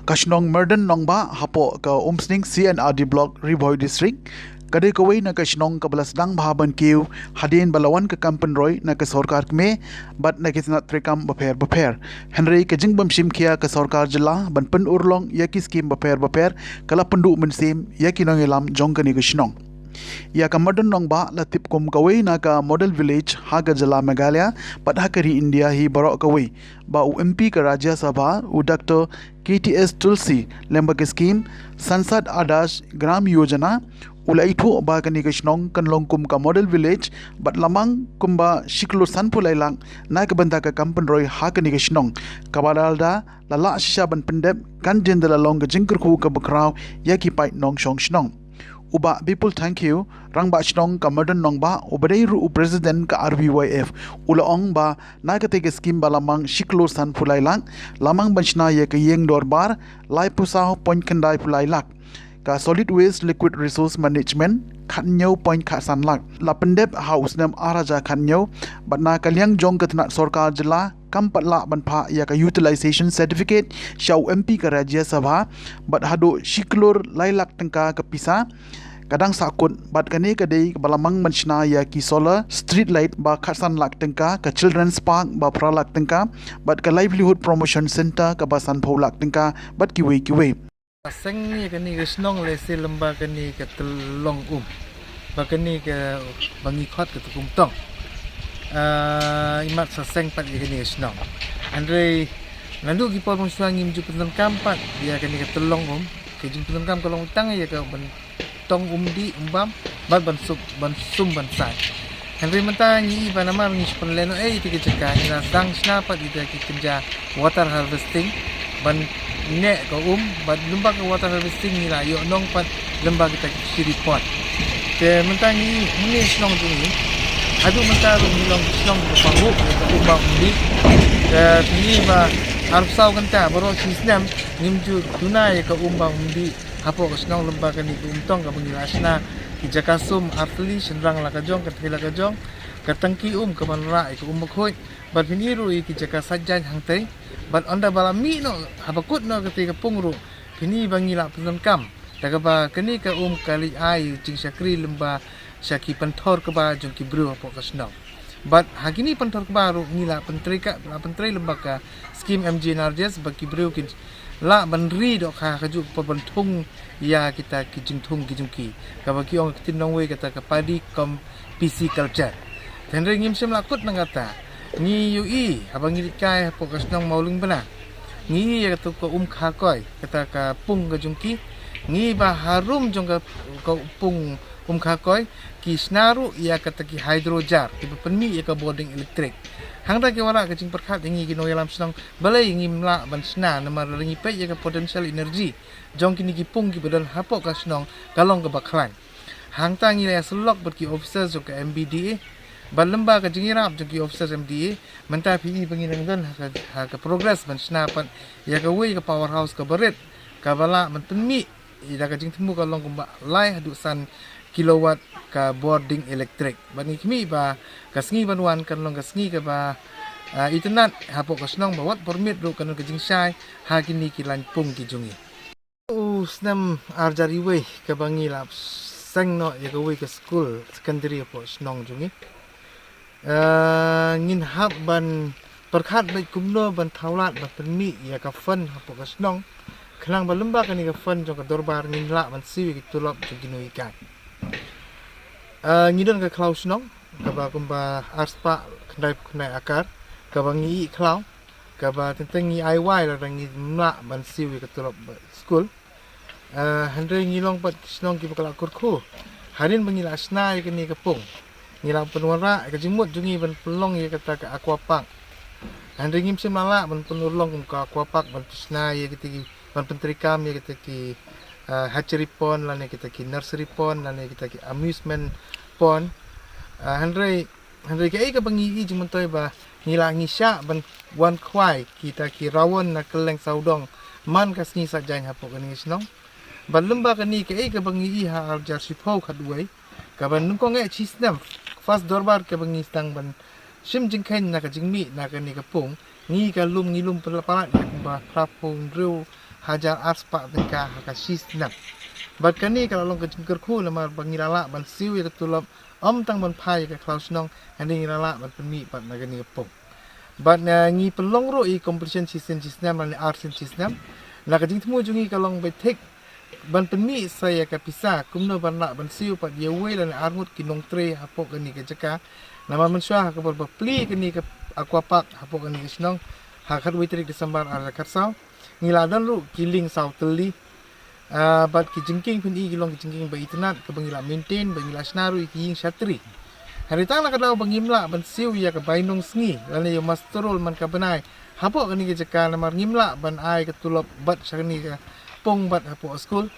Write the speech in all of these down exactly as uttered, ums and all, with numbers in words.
Ka shnong Myrden Nongbah hapoh ka Umsning C and R D Block, Ri Bhoi District, ka dei kawei na ka shnong kaba la sdang bha ban kiew hadien ba la wan ka kam pynroi na ka sorkar kmie bad na ki tnat treikam bapher bapher. Hynrei ka jingbym shim khia ka sorkar jylla ban pynurlong ïa ki skim bapher bapher ka la pynduh mynsiem ïa ki nongïalam jong kane ka shnong. Ïa ka Myrden Nongbah la tip kum kawei na ka model village ha ka jylla Meghalaya bad ha ka ri India hi baroh kawei, ba u M P ka Rajya Sabha, u Doctor K T S Tulsi, lem bad ka skim Sansad Adarsh Gram Yojana, u la ithuh ba kane ka shnong kan long kum ka model village bad la mang kumba shi klur sanphew lai lak na ka bynta ka kam pynroi ha kane ka shnong, kaba lada la lah shisha ban pyndep kan jin da la long ka jingkyrkhu kaba khraw ïa ki paid nongshong shnong. U Bah Bipul Thangkhiew, Rangbah Shnong ka Myrden Nongbah, uba dei ruh u President ka R B Y F, u la ong ba na katei ka skim ba la mang shi klur sanphew lai lak, la mang ban shna ïa ka ïing dorbar laiphew saw point khyndai phew lai lak, ka Solid Waste Liquid Resource Management khathynñiew point khatsan lak, la pyndep ha u snem ar hajar khathynñiew, bad na ka liang jong ka tnat sorkar jylla kam pat lah ban phah ïa ka utilization certificate sha u M P ka Rajya Sabha, bad haduh shi klur lai lak tyngka ka pisa ka dang sahkut, bad kane ka dei ba la mang ban shna ïa ki solar street light ba khatsan lak tyngka, ka Children's Park ba phra lak tyngka, bad ka Livelihood Promotion Centre kaba sanphew lak tyngka, bad kiwei kiwei. Seng ïa kane ka shnong lehse lem bad kane ka tyllong um, ba kane ka ba ngi khot ka Tyllong Umtong. Ah, imat sa seng pat ïa kane ka shnong. Hynrei naduh ki por mynshuwa ngim ju pyndonkam pat ïa kane ka tyllong um. Ka jingpyndonkam ka long tang ïa ka ban tong um dih um bam bad ban sum ban sum ban sai. Hynrei mynta ngi i ba namar ngi shu pynlehnohei ïa kata ka jaka, ngi la sdang shna pat ïa kita ki kynja water harvesting ban neh ka um, bad lem bad ka water harvesting ngi la ïoh nong pat lem bad kita ki fishery pond. Te mynta ngi i hangne shnong jong ngi, haduh mynta ruh ngi long shnong ba pahuh ïa ka um bam um dih. Te ngi ba arphew saw kynta baroh shi snem ngim ju duna ïa ka um bam um dih hapoh ka shnong lem bad kane ka Umtong kaba ngi la shna ki jaka sum artylli, shynrang la ka jong, kynthei la ka jong, ka tangki um kaban rah ïa ka um bakhuid, bad phin i ruh ïa ki jaka sait jaiñ hangtei, bad ynda ba la mih noh, haba kut noh katei ka pung ruh, phin i ba ngi la pyndonkam da kaba kane ka um ka leit ai jingshakri lem bad sha ki pynthor kba jong ki briew hapoh ka shnong. Bad ha kine pynthor kba ruh ngi la pyntrei ka, la pyntrei lem bad ka skim M G N R G S ba ki briew ki lah ban ri dohkha kajuh ka por ban thung ïa kita ki jingthung ki jong ki, kaba ki ong ka ktien nongwei kata ka paddy cum pisciculture. Hynrei ngim shym la kut nang kata. Ngi ïohi haba ngi leit kai hapoh ka shnong Mawlyngbna, ngi i ïa kata ka um khakoi, kata ka pung ka jong ki. Ngi i ba harum jong ka, ka pung um khakoi ki shna ruh ïa kata ki hydro jar kiba pynmih ïa ka bording electric. Hangta ki wanrah ka jingpyrkhat ïa ngi ki nongïalam shnong, balei ngim lah ban shna, namar lada ngi peit ïa ka potential energy jong kine ki pung kiba don hapoh ka shnong ka long kaba khlaiñ. Hangta ngi la ïasyllok bad ki officers jong ka M B D A, bad lem bad ka jingïarap jong ki officers M D A, mynta phi i ba ngi dang don ha ka, ha ka progress ban shna pat ïa kawei ka powerhouse kaba rit, kaba lah ban pynmih ïa ka jingthmu ka long kumba lai haduh san kilowatt ka bording electric. Bad ngi khmih ba ka sngi ban wan kan long ka sngi kaba, ah, itynnad hapoh ka shnong, ba wat por miet ruh kan long ka jingshai ha kine ki lain pung ki jong ngi. U snem ar hajar wei kaba ngi la seng noh ïa kawei ka skul secondary hapoh shnong jong ngi. Eh, ngin hap ban pyrkhat beit kumno ban thaw lad ban pynmih ïa ka fund hapoh ka shnong, khnang ba lem bad kane ka fund jong ka dorbar ngin lah ban siew ïa ki tulop jong ki nonghikai. Eh, ngi don ka khlaw shnong kaba kumba arspah khyndai phew khyndai akar, kaba ngi ïeh khlaw, kaba teng teng ngi ai wai lada ngim lah ban siew ïa ka tulop skul. Eh, hynrei ngi long pat ki shnong kiba ka la kyrkhu. Hadien ba ngi la shna ïa kane ka pung, ngi la pynwanrah ïa ka jingmut jong ngi ban pynlong ïa kata ka aqua park. Hynrei ngim shym la lah ban pynurlong kum ka aqua park ban pynshna ïa kata ki, ban pyntreikam ïa kata ki, eh, hatchery pond lane kata ki nursery pond lane kata ki amusement pond. Eh, hynrei Hynrei kaei kaba ngi i jingmyntoi ba ngi la ngi shah ban wan khwai kita ki rawon na kylleng sawdong man ka sngi Saitjaiñ hapoh kane ka shnong. Bad lem bad kane kaei kaba ngi i ha ar hajar shiphew khatwei, kaba nyngkong eh shi snem, first dorbar kaba ngi sdang ban shim jingkheiñ na ka jingmih na kane ka pung, ngi ka lum ngi lum pynlap palat ïa kumba phra phew hynriew hajar arspah tyngka ha ka shi snem. Bad kane ka la long ka jingkyrkhu namar ba ngi la lah ban siew ïa ka tulop, ym tang ban phai ïa ka khlaw shnong, hynrei ngi la lah ban pynmih pat na kane ka pung. Bad, eh, ngi pynlong ruh ïa competition shisien shisnem lane arsien shisnem. Na ka jingthmu jong ngi ka long ba thik ban pynmih sa ïa ka pisa kumno ban lah ban siew pat ïa wei lane arngut ki nongtrei hapoh kane ka jaka. Namar mynshuwa ha ka por ba plie kane ka aqua park hapoh kane ka shnong ha ka khatwei tarik December ar hajar khatsaw, ngi la don ruh ki lieng saw tylli. Ah, bad ki jingkieng phin i ki long ki jingkieng ba itynnad kaba ngi la maintain, ba ngi la shna ruh ïa ki ïing shatri. Hynrei tang na ka daw ba ngim lah ban siew ïa ka bainong sngi lane ïa u muster roll man ka bnai hapoh kane ka jaka namar ngim lah ban ai ka tulop bad sha kane ka pung bad hapoh skul.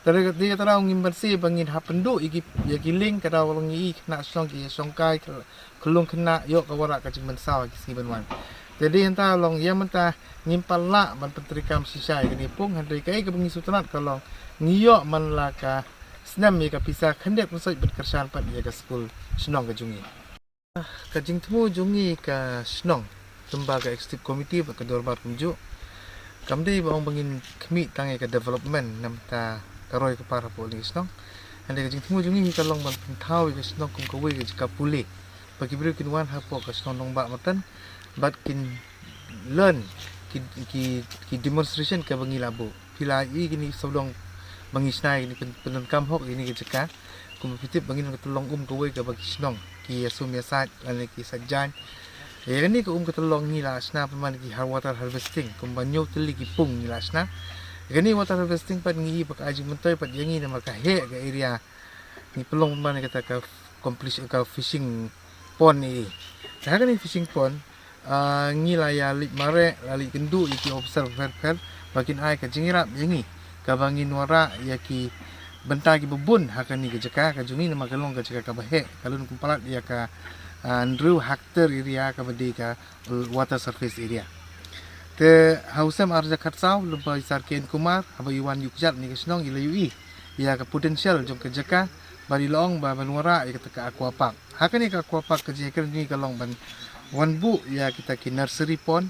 Te dei kata daw ngim banse ba ngin hap pynduh ïa ki, ïa ki lieng, ka daw long ïa i khynnah shnong ki ïa shongkai, khyllung khynnah, ïoh ka wanrah ka jingmynsaw ha ki sngi ban wan. Te dei hynta long ïa mynta ngim pat lah ban pyntreikam shisha ïa kane pung, hynrei kaei kaba ngi sngewtynnat ka long ngi ïoh man la ka snem ïa ka pisa khyndiat pynsoit ban kyrshan pat ïa ka skul shnong ka jong ngi. Ka jingthmu jong ngi ka shnong, lyngba ka executive committee bad ka dorbar kumjuh, kam dei ba ong ba ngin khmih tang ïa ka development namar ka roi ka par hapoh kane ka shnong. Hynrei ka jingthmu jong ngi hi ka long ban pynthaw ïa ka shnong kum kawei ka jaka pule ba ki briew kin wan hapoh ka shnong Nongbah Martan bad kin learn ki, ki, ki demonstration kaba ngi la buh. Phi la i kine sawdong ba ngi shna ïa kine, pyn-, pyndonkam hok ïa kine ki jaka. Kumba phi tip ba ngi don ka tyllong um kawei kaba ki shnong ki ïa sum ïa sait lane ki sait jaiñ. Ïa kane ka um ka tyllong ngi la shna pynban ki har water harvesting, kumba hynñiew tylli ki pung ngi la shna. Ïa kane water harvesting pat ngi i ba ka ai jingmyntoi pat ïa ngi namar ka heh ka area. Ngi pynlong pynban ïa kata ka completion ka fishing pond i. Te ha kane fishing pond, ah, ngi la ïa leit mareh, la leit kynduh ïa ki officer pher pher ba kin ai ka jingïarap ïa ngi kaba ngin wanrah ïa ki bynta kiba bun ha kane ka jaka ka jong ngi namar ka long ka jaka kaba heh, ka lum kum palat ïa ka, ah, hynriew hectare area kaba dei ka, uh, water surface area. Te ha u snem ar hajar khatsaw lyngba i Sir K N Kumar haba i wan ïuh kjat ïa kane ka shnong i la ïohi ïa ka potential jong ka jaka bad i la ong ba ban wanrah ïa kata ka aqua park. Ha kane ka aqua park ka jingïakren jong ngi ka long ban wan buh ïa kita ki nursery pond,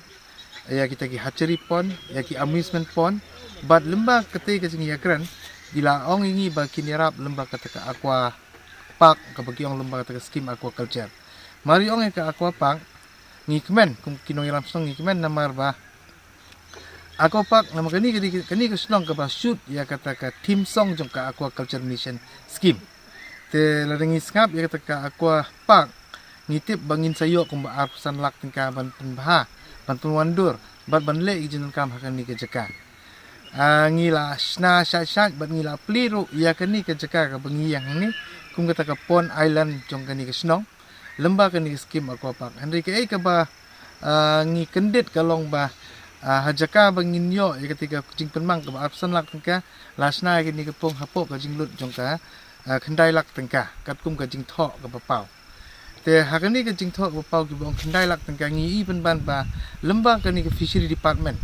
ïa kita ki hatchery pond, ïa ki amusement pond. Bad lyngba kata ka jingïakren i la ong ïa ngi ba kin ïarap lyngba kata ka aqua park kaba ki ong lyngba kata ka scheme aquaculture. Mar i ong ïa ka aqua park ngi kmen, kum ki nongïalam shnong ngi kmen namar ba aqua park namar kane, kane, kane ka shnong kaba shoot ïa kata ka theme song jong ka aquaculture mission scheme. Te lada ngi sngap ïa kata ka aqua park ngi tip ba ngin sa ïoh kumba arphew san lak tyngka ban pynbha, ban pynwandur bad ban leh ïa ki jingdonkam ha kane ka jaka. Ah, ngi la shna shait shait bad ngi la plie ruh ïa kane ka jaka kaba ngi ïeng hangne kum kata ka pond island jong kane ka shnong lyngba kane ka scheme aqua park. Hynrei kaei kaba, ah, ngi kyndit ka long ba, ah, ha jaka ba ngin ïoh ïa kata ka jingpynmang kaba arphew san lak tyngka, la shna ïa kane ka pung hapoh ka jinglut jong ka, ah, khyndai lak tyngka katkum ka jingthoh kaba paw. Te ha kane ka jingthoh kaba paw kiba ong khyndai lak tyngka ngi i pynban ba lyngba kane ka fishery department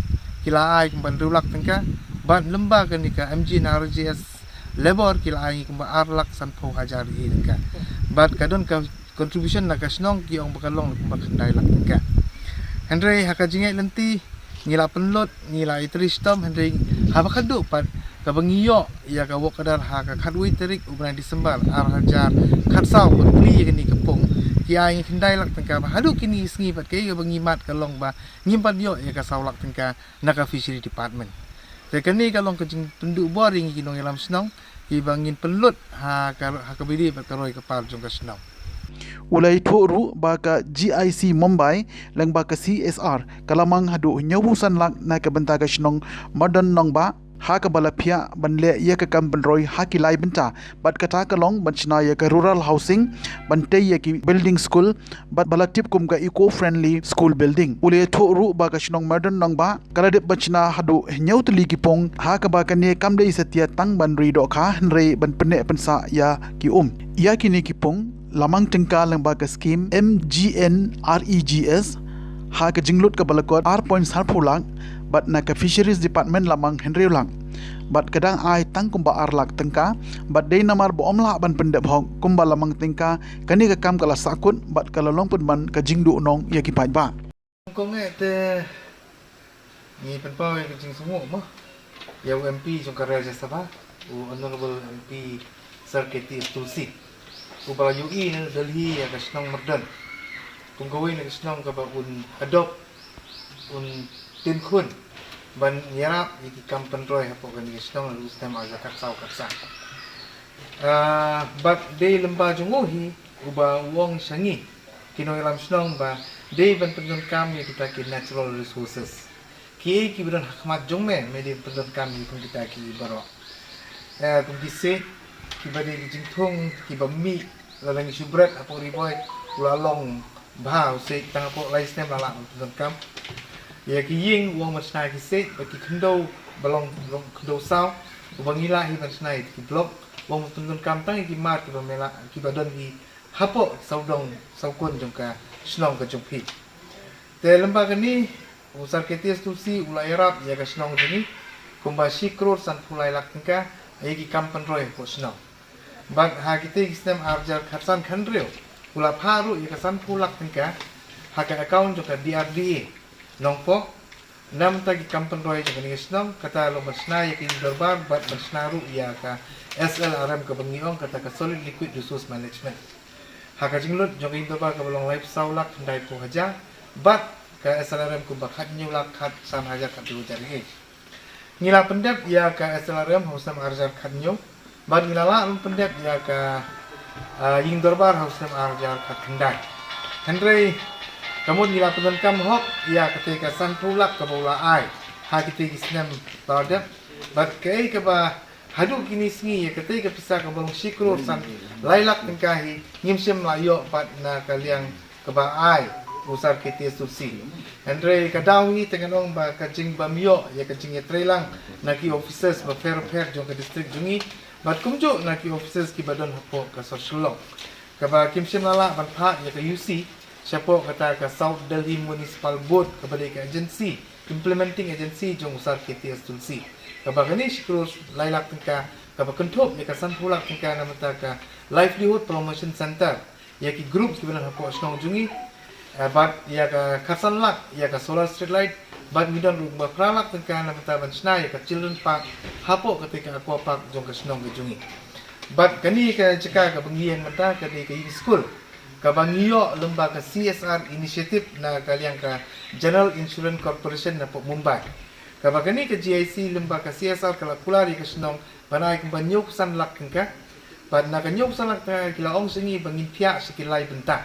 ki la ai kumba hynriew lak tyngka bad lyngba kane ka M G N R G S labour ki la ai ngi kumba ar lak sanphew hajar i tyngka. Bad ka don ka contribution na ka shnong ki ong ba ka long kumba khyndai lak tyngka. Hynrei ha ka jingïaid lynti ngi la pynlut, ngi la ïatrei shitom, hynrei haba khadduh pat kaba ngi ïoh ïa ka work order ha ka khatwei tarik u bnai December ar hajar khatsaw ban plie ïa kane ka pung, ki ai ngi khyndai lak tyngka. Ba haduh kine ki sngi pat kaei kaba ngi mad ka long ba ngim pat ïoh ïa ka saw lak tyngka na ka fishery department. Te kane ka long ka jingpynduh bor ïa ngi ki nongïalam shnong kiba ngin pynlut ha ka, ha kaba ïadei bad ka roi ka par jong ka shnong. U la ïathuh ruh ba ka G I C Mumbai lyngba ka C S R ka la mang haduh hynñiewphew san lak na ka bynta ka shnong Mardon Nongbah, ha kaba la phiah ban leh ïa ka kam pynroi ha ki lai bynta, bad kata ka long ban shna ïa ka rural housing, ban tei ïa ki building school, bad ba la tip kum ka eco friendly school building. U la ïathuh ruh ba ka shnong Mardon Nongbah ka la dep ban shna haduh hynñiew tylli ki pung, ha kaba kane kam dei satia tang ban ri dohkha hynrei ban pynneh pynsah ïa ki um. Ïa kine ki pung la mang tyngka lyngba ka scheme M G N R E G S ha ka jinglut kaba la kot ar point sanphew lak, bad na ka fisheries department la mang hynriew lak. Bad ka dang ai tang kumba ar lak tyngka, bad dei namar ba ym lah ban pyndep hok kumba la mang tyngka, kane ka kam ka la sahkut bad ka la long pynban ka jingduhnong ïa ki paidbah. Kong eh te ngi pynpaw ïa ka jingsngewnguh mo. ïa u M P jong ka Rajya Sabha, u Honorable M P Sir K T S Tulsi, uba la ïohi na Delhi ïa ka shnong Myrdon kum kawei na ka shnong kaba un adopt, un tynkhun ban ïarap ïa ki kam pynroi hapoh kane ka shnong ha u snem ar hajar khatsaw khatsan. Ah, bad dei lyngba jong u hi uba u ong sha ngi ki nongïalam shnong ba dei ban pyndonkam ïa kita ki natural resources. Kiei kiba don ha khmat jong me, me dei ban pyndonkam ïa kum kita ki baroh. Eh, kum ki siej kiba dei ki jingthung kiba mih, lada ngi shu bret hapoh Ri Bhoi, u la long bha u siej, tang hapoh lai snem la lah ban pyndonkam. Ïa ki ïing u ong ban shna ïa ki siej, bad ki khyndew ba long, long khyndew saw, uba ngi lah hi ban shna ïa ki block, u ong ban pyndonkam tang ïa ki mar kiba me lah, kiba don hi hapoh sawdong sawkun jong ka shnong ka jong phi. Te lyngba kane, u Sir K T S Tulsi u la ïarap ïa ka shnong jong ngi kumba shi klur sanphew lai lak tyngka ïa ki kam pynroi hapoh shnong. Bad ha kitei ki snem ar hajar khatsan khathynriew, u la phah ruh ïa ka sanphew lak tyngka ha ka account jong ka D R D A Nongpoh, namar ki kam pynroi jong kane ka shnong, kata long ban shna ïa ka ïing dorbar bad ban shna ruh ïa ka S L R M kaba ngi ong kata ka Solid Liquid Resource Management. Ha ka jinglut jong ka ïing dorbar kaba long laiphew saw lak khyndaiphew hajar, bad ka S L R M kumba khathynñiew lak khatsan hajar khathynñiew hajar ïa. Ngi la pyndep ïa ka S L R M ha u snem ar hajar khathynñiew, bad ngi la lah ban pyndep ïa ka, ah, ïing dorbar ha u snem ar hajar khatkhyndai. Hynrei ka mut ngi la pyndonkam hok ïa katei ka sanphew lak kaba u la ai ha kitei ki snem ba la dep, bad kaei kaba haduh kine sngi ïa katei ka pisa kaba long shi klur sanphew lai lak tyngka hi ngim shym la ïoh pat na ka liang kaba ai u Sir K T S Tulsi. Hynrei ka daw ngi te ngan ong ba ka jingbym ïoh ïa ka jingïatreilang na ki officers bapher bapher jong ka district jong ngi, bad kumjuh na ki officers kiba don hapoh ka sor Shillong, kaba kim shym la lah ban phah ïa ka U C shapoh kata ka South Delhi Municipal Board, kaba dei ka agency, implementing agency jong u Sir K T S Tulsi. Kaba kane shi klur lai lak tyngka kaba kynthup ïa ka sanphew lak tyngka namar ka Livelihood Promotion Centre ïa ki group kiba don hapoh shnong jong ngi, eh, bad ïa ka khatsan lak ïa ka solar street light, bad ngi don ruh ba phra lak tyngka namar ban shna ïa ka children park hapoh katei ka aqua park jong ka shnong ka jong ngi. Bad kane ka jaka kaba ngi ïeng mynta ka dei ka ïing skul kaba ngi ïoh lyngba ka C S R initiative na ka liang ka General Insurance Corporation napoh Mumbai. Kaba kane ka G I C lyngba ka C S R ka la kular ïa ka shnong ban ai kumba hynñiewphew san lak tyngka. Bad na ka hynñiewphew san lak tyngka ki la ong sha ngi ba ngin phiah sha ki lai bynta.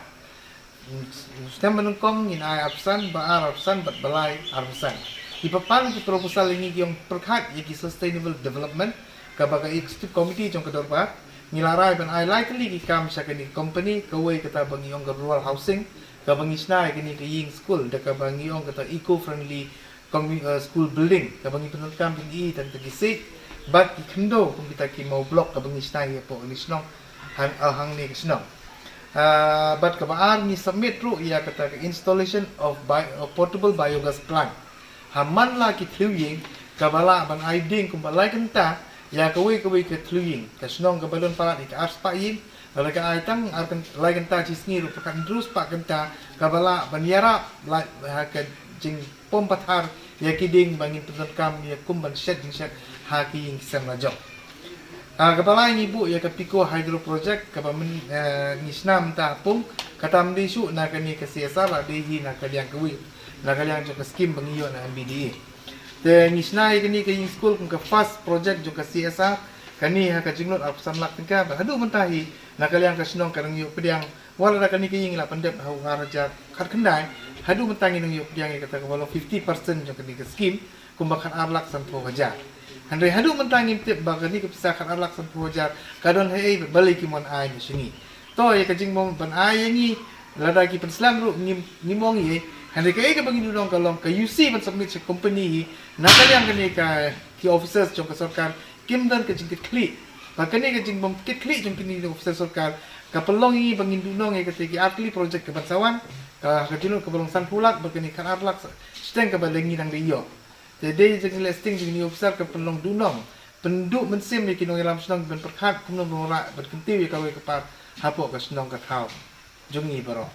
Snem ba nyngkong ngin ai arphew san, ba ar arphew san, bad ba lai arphew san. Ki paw pang ki proposal ïa ngi ki ong pyrkhat ïa ki sustainable development, kaba ka executive committee jong ka dorbar ngi la rai ban ai lai tylli ki kam sha kane ka company, kawei kata ba ngi ong ka rural housing, kaba ngi shna ïa kane ka ïing skul da kaba ngi ong kata eco friendly commu-, eh, school building, kaba ngi pyndonkam pyni tang kita ki siej bad ki khyndew kum kita ki maw block kaba ngi shna ïa hapoh kane ka shnong hang, eh, hangne ka shnong. Ah, bad kaba ar ngi submit ruh ïa kata ka installation of bi-, of portable biogas plant ha man la ki thliew ïing, kaba lah ban ai ding kumba lai kynta ïa kawei kawei ka thliew ïing. Ka shnong kaba don palat ïa ka ar spah ïing, lada ka ai tang ar kyn-, lai kynta shi sngi ruh, pyrkhat hynriew spah kynta, kaba lah ban ïarap la ha ka jingpom pathar ïa ki ding ba ngin pyndonkam ïa kum ban shet jingshet ha ki ïing ki sem la jong. Ah, kaba lai ngi buh ïa ka Pico Hydro Project kaba myn, eh, ngi shna mynta ha pung, kata ym dei shuh na kane ka C S R, la dei hi na ka liang kawei, na ka liang jong ka skim ba ngi ïoh na M B D A. Te ngi shna ïa kane ka ïing skul kum ka first project jong ka C S R, kane ha ka jinglut arphew san lak tyngka, bad haduh mynta hi na ka liang ka shnong ka dang ïoh pdiang, wat la da kane ka ïing la pyndep ha u ar hajar khatkhyndai, haduh mynta ngi dang ïoh pdiang ïa kata kaba long fifty percent jong kane ka skim, kumba khatar lak sanphew hajar. Hynrei haduh mynta ngim tip ba kane ka pisa khatar lak sanphew hajar ka don haei, balei kim wan ai noh sha ngi. To ïa ka jingbym ban ai ïa ngi, lada ki pynslem ruh ngim, ngim ong ei. Hynrei kaei kaba ngi duhnong ka long ka U C ban submit sha company hi, na ka liang kane ka ki officers jong ka sorkar kim don ka jingkitkhlieh. Bad kane ka jingbym kitkhlieh jong kine ki officer sorkar ka pynlong ïa ngi ba ngin duhnong ïa katei ki ar tylli project kaban sa wan, ka, ka jinglut kaba long sanphew lak bad kane khatar lak shiteng kaba la ngi nang dei ïoh. Te dei jingïaleh sting jong kine ki officer ka pynlong duhnong, pynduh mynsiem ïa ki nongïalam shnong ban pyrkhat kumno ban wanrah bad kyntiew ïa kawei ka par hapoh ka shnong ka thaw jong ngi baroh.